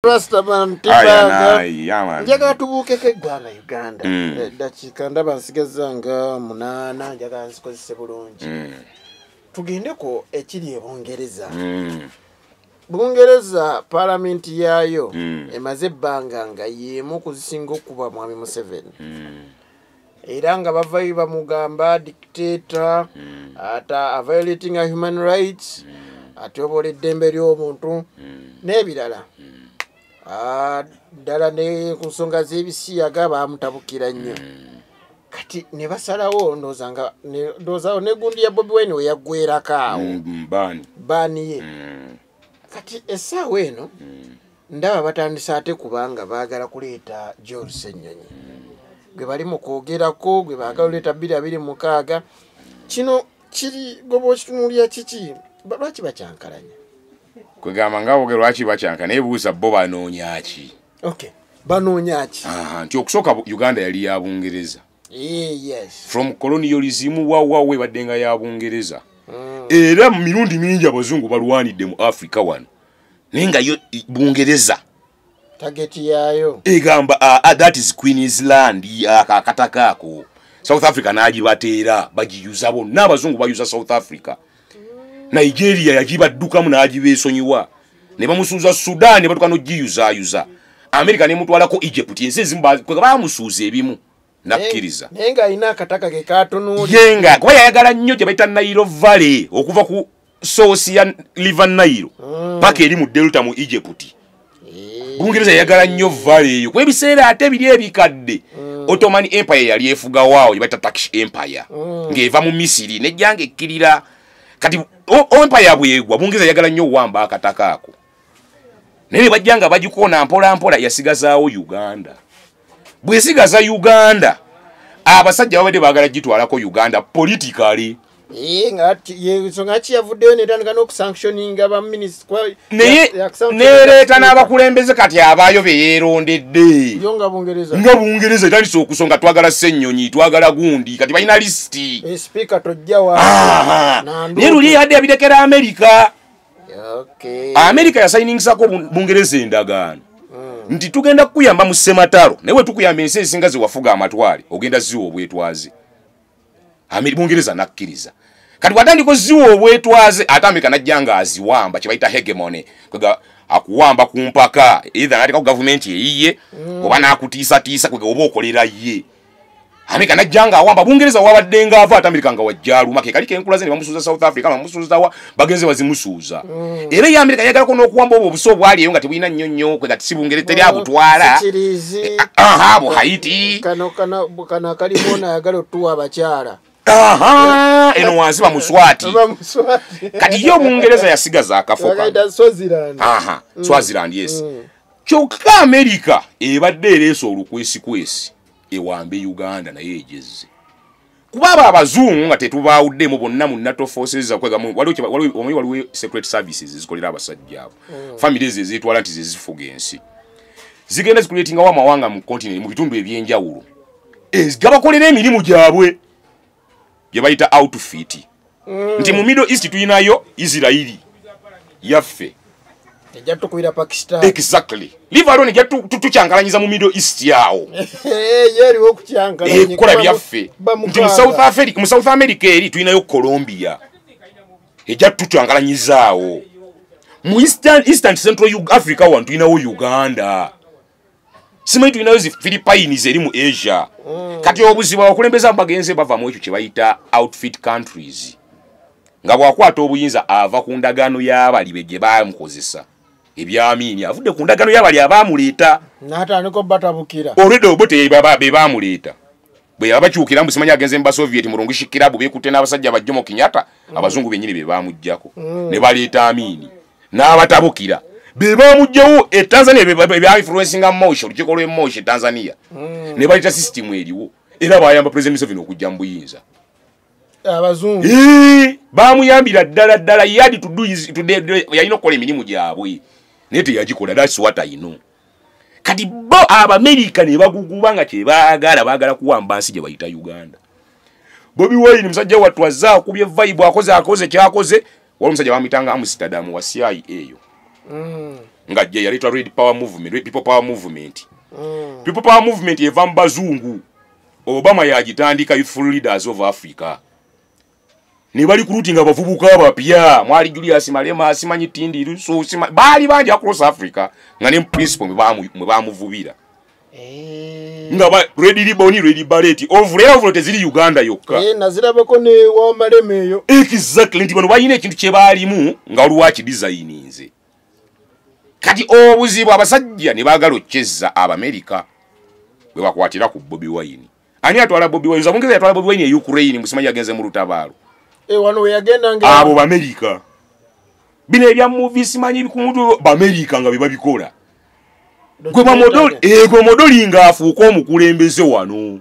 Rastaman. Aya, yeah, man. Njagala tubuukeko eggwanga Uganda. Eddakiika ndaba nsigazza nga 8, njagala nzikozese bulungi. Tugendeko ekiri e Bungereza. Bungereza paalamenti yaayo emaze ebbanga nga y'emu ku zisinga okuba Mwami Museveni. Era nga bavayo bamugamba dictator, ata violating human rights, atyobola eddembe ly'omuntu n'ebirala. Ddala ne ku nsonga z'ebisiyaga baamutabukira nnyo. Kati ne basalawo, ndowooza nga ndowooza ne gundi ya Bobi Wine we yaggwerako awo. Ban. Ban ye. Kati essaawa eno ndaba batandise ate kubanga baagala kuleeta Joel Ssenyonyi. Gwe bali mu kwogerako, gwe baagala okuleeta 2026. Kino kiri gwe bw'okitunuulira kiki? Lwaki bakyankalanya? Kwegamba nga boge lwaki bakyanka, naye buuza bo banoonya ki? Okay. Banoonya ki? Aha, nti okusooka Uganda yali ya Bungereza. Yes. From colonialism wa we badde nga ya Bungereza. Era mu mirundi mingi abazungu balwanidde mu Africa wano. Naye nga yo Bungereza target yaayo egamba that is Queen's land, akataka ako. South Africa n'agibateera, bagiyuza bonna, abazungu bayuza South Africa. Nigeria yagibaddukamu n'agibeesonyiwa. Ne bamusuuza Sudan, ne batuuka n'ogiyuzaayuza. America n'emutwalako Egypt, ensi ezimu bamusuuza ebimu nakkiriza. Naye ng'alina akataka ke katunuulira. Ye nga kuba yayagala nnyo gye bayita Nile Valley, okuva ku source ya River Nile paka eri mu Delta mu Egypt. Bungereza yayagala nnyo valley eyo. Kuba ebiseera ate biri ebikadde, Ottoman Empire yali efugawo awo, gye bayita Turkish Empire, ng'eva mu Misiri nejjanga ekkirira. Kati empire bwegwa, Bungereza yayagala nnyo owamba akataka ako. Naye ne bajja nga bagikoona mpola mpola, yasigazaawo Uganda. Bwesigaza Uganda, abasajja babadde baagala gitwalako Uganda politically. Nga ensonga ki yavuddeyo netandika n'okusanctioninga ba minisita? Naye neereeta n'abakulembeze kati abaayo be yeerondedde. Yo nga Bungereza. Nga Bungereza etandise okusonga, twagala Ssennyonyi, twagala gundi, kati balina lisiti. Speaker tojja wa. Aha. Naye luli yadde yabirekera Amerika. Amerika yasayiningisako Bungereza endagaano nti tugenda kukuyamba mu ssematalo, naye bwe tukuyamba ensi ezisinga zewafuga amatwale ogenda ziwa obwetwaze. Bungereza nakkiriza. Kati bw'atandika oziwa obwetwaze, ate Amerika najja nga aziwamba, kye bayita hegemony, kwega akuwamba ku mpaka, either n'ateekako gavumenti eyiye oba n'akutiisatiisa, kwega oba okolera ye. Amerika najja nga awamba Bungereza, wabadde ng'ava ate Amerika nga wajja aluma ke kali kenkulaze, ne bamusuuza South Africa, bamusuuza wa bagenze bazimusuuza. Era ye Amerika yayagalako n'okuwamba obwo obuso obwali eyo nga tebulina nnyo nnyo, kwega si Bungereza teri abutwala. Sikirizi. Aha, bu Haiti. Kano akalimu ono ayagala otuwa abakyala. Aha, eno wansi bamuswati. Bamuswati. Kati ye Bungereza yasigaza akafo kano. Bagaita Swaziland. Aha, Swaziland, yes. Kyokka Amerika ebadde ereese olukwesikwesi ewambe Uganda, naye ejezze. Kuba abo abazungu nga tetubaawuddemu bonna mu NATO forces, kwega waliwo omanyi waliwo secret services ezikolera abasajja abo. Family ezo ezeetwala nti ze zifuga ensi. Zigenda zicreatingawo amawanga mu continent, mu bitundu ebyenjawulo. Gabakolera emirimu gyabwe gye bayita outfit. Nti mu Middle East tulinayo Israeli yaffe. Ejja tukubira Pakistan. Exactly. Leave alone ejja tukyankalanyiza mu Middle East awo. Ye eriwo okukyankalanya. Kukola byaffe. Nti mu South Africa, mu South America eri tulinayo Colombia. Ejja tukyankalanyizaawo. Mu Eastern Central Africa wano tulinawo Uganda. Simanyi tulinayo zi Philippines eri mu Asia. Kati obuzibu abakulembeze bagenze bava mu ekyo kye bayita outfit countries. Nga bw'akwata obuyinza ava ku ndagaano y'abali be gye baamukozesa. Ebyamiini avudde ku ndagaano y'abali abaamuleeta. N'atandika obbatabukira. Olwedde Obote be baamuleeta. Bwe yabakyukira mbu simanyi agenze mu Basoviet mu Lungishikirabu beekutte n'abasajja ba Jomo Kenyatta, abazungu bennyini be baamuggyako. Ne baleeta Amiini. N'abatabukira. Be baamuggyawo e Tanzania, be ba-influencinga Moshi, olukiiko lw'e Moshi e Tanzania. Ne baleeta system eriwo. Era bayamba President Museveni okujja mu buyinza. Abazungu. Baamuyambira ddala ddala, he had to do his, to do, yalina okukola emirimu gyabwe. Naye teyagikola, that's what I know. Kati bo Abamerika ne baguguba nga kye baagala, baagala kuwamba nsi gye bayita Uganda. Bobi Wine musajja wattu azze akubye vibe, akoze kyakoze. Waliwo omusajja bamuyitanga Amsterdam wa CIA eyo. Nga je yaleetwa Red Power Movement, Red People Power Movement. People Power Movement eva mu bazungu. Obama yagitandika, Youthful Leaders of Africa. Ne bali recruiting abavubuka abapya. Mwali Julius Malema, simanyi Tindi Lissu, baali bangi across Africa nga ne principle mwe bamuvubira. Nga ba red ribbon, red beret, overall teziri Uganda yokka. Nazirabako ne wa Malema eyo. Exactly, nti bano balina ekintu kye baalimu nga olwaki designinze. Kati obuzibu abasajja ne baagala okukyezza Abamerika bwe bakwatira ku Bobi Wine. Ani atwala Bobi Wine? Bungereza yatwala Bobi Wine e Ukraine, musimanyi agenze mu lutabaalo. Wano yagenda nga abo Bamerika. Bino ebya movie simanyi bikumutu Bamerika nga bye babikola. Gwe modoli nga afuuka omukulembeze wano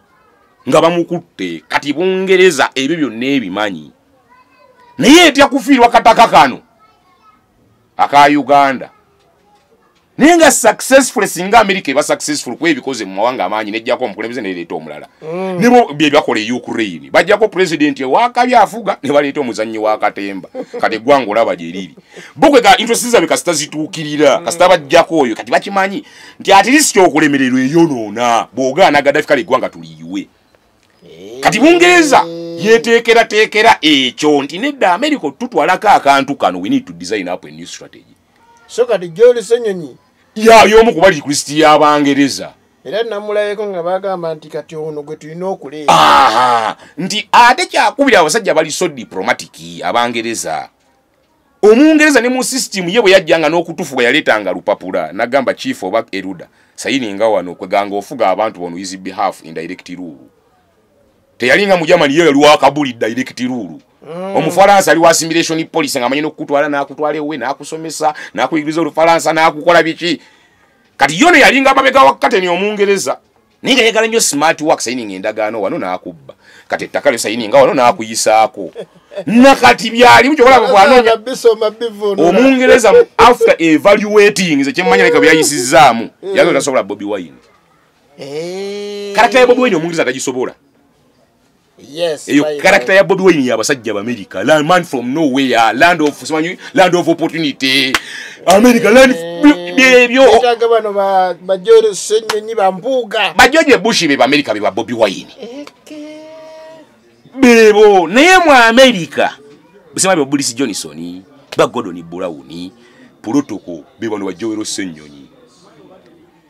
nga bamukutte. Kati Bungereza ebyo byonna ebimanyi. Naye etya kufiirwa kataka kano aka Uganda. Naye nga successful, singa America eba successful ku ebikoze mu mawanga amaanyi nejjako omukulembeze nereeta omulala. Nebo bye byakola e Ukraine. Bajjako president ewakabi afuga ne baleeta omuzannyi wa katemba. Kati eggwanga olaba gye liri. Bo kwe ga interest zaabwe kasita zituukirira, kasita bajjako oyo kati bakimanyi nti at least okulemererwa eyonoona bw'ogaana Gaddafi kale eggwanga tuliyiwe. Kati Bungereza yeteekerateekera ekyo nti nedda America tutwalako akantu kano, we need to design up a new strategy. So kati Joel Ssenyonyi ya y'omu ku bali Kristi y'Abangereza. Era namulayeko nga bagamba nti kati ono gwe tulina okuleeta. Nti ate kyakubira abasajja bali so diplomatic Abangereza. Omungereza ne mu system ye bwe yajjanga n'okutufuga yaleetanga lupapula n'agamba chief oba eruda sayininga wano kweganga ofuga abantu bono his behalf in direct rule. Teyalinga mu Germany ye yali Kabuli direct rule. Omufalansa ali wa assimilation policy nga amanyi n'okukutwala n'akutwala ewe n'akusomesa n'akuyigiriza Olufalansa n'akukola biki. Kati yono yalinga amabega wa kateni Omungereza naye nga yagala nnyo smart work, sayininga endagaano wano n'akubba. Kati ettaka lyo sayininga wano n'akuyisaako. Nakati byalimu ky'olaba bw'anoonya Omungereza after evaluating nze kyemmanya leka byayisizzaamu yagala tasobola Bobi Wine. Character ya Bobi Wine Omungereza tagisobola. Yes, eyo character ya Bobi Wine y'abasajja b'Amerika, man from nowhere, land of simanyi, land of opportunity, America land byebyo. Betaaga bano ba Joel Ssenyonyi ba Mpuuga. Ba George Bush be b'Amerika be ba Bobi Wine. Bebo naye mu America busimanyi ba Boris Johnson, ba Gordon Brown, protocol be bano ba Joel Ssenyonyi.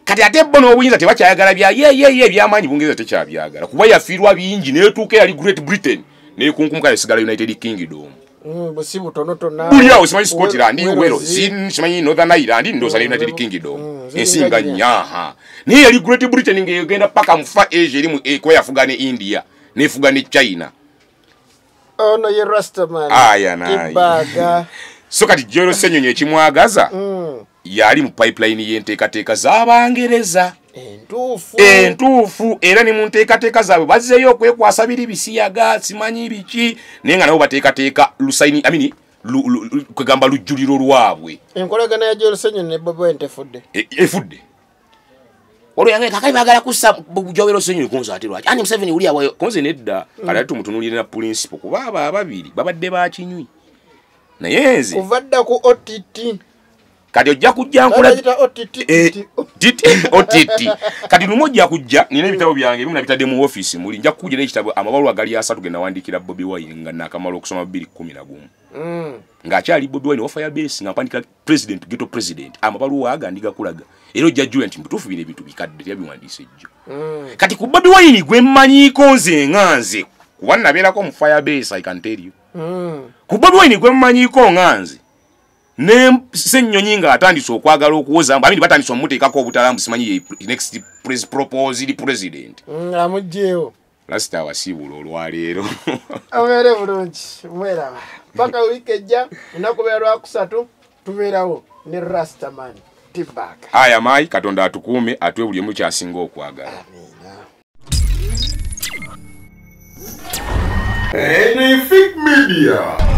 Kati ate bo n'obuyinza tebakyayagala bya ye byamaanyi Bungereza tekyabyagala kuba yafiirwa bingi n'etuuka eyali Great Britain n'ekunkumka yasigala United Kingdom. Busi butonotono. Buli awo simanyi Scotland, Wales, simanyi Northern Ireland, ndowooza United Kingdom. Ensi nga nnyaha. Naye yali Great Britain ng'egenda paka mu Far Asia erimu kuba yafuga ne India n'efuga ne China. Ono ye Rastaman. Aya naye. So kati Joel Ssenyonyi ekimwagaza yali mu pipeline y'enteekateeka z'Abangereza entuufu era ne mu nteekateeka zaabwe bazzeeyo okwekwasa biri bisiyaga simanyi biki naye nga nabo bateekateeka lusaini amini kwegamba lujjuliro lwabwe. Enkolagana ya Joel Ssenyonyi ne Bobi Wine tefudde. Efudde. Olwo yange kakali baagala kussa Joel Ssenyonyi kunze ate lwaki? Ani Museveni uli awayo konze nedda kale ate tumutunuulire na principle kuba abo ababiri babadde bakinywi. Naye nze kuva dda ku OTT. Kati ojja kujja nkola OTT. Kati lumu ojja kujja nina ebitabo byange ebimu nabitadde mu office muli nja kukujja n'ekitabo amabaluwa gali asatu ge nawandiikira Bobi Wine nga naakamala okusoma 2011. Ng'akyali Bobi Wine wa Firebase nga mpandika president ghetto president amabaluwa aga ndigakulaga era ojja jjula nti mutuufu bino ebintu bikadde teyabiwandiise jjo. Kati ku Bobi Wine gwe mmanyiiko nze nga nze kuba nabeerako mu Firebase I can tell you. Ku Bobi Wine gwe mmanyiiko nga nze ne Ssenyonyi nga atandise okwagala okuwoza abandi batandise omuteekako obutalamu simanyi ye next proposed president. Amugyewo. Last awasiibula olwaleero. Obeere bulungi mweraba paka wiiki ejja lunaku lwa Lwakusatu tubeerawo ne Rastaman T-Bag. Aya mayi Katonda atukuume atuwe buli omu kyasinga okwagala. Amiina. Anything Media.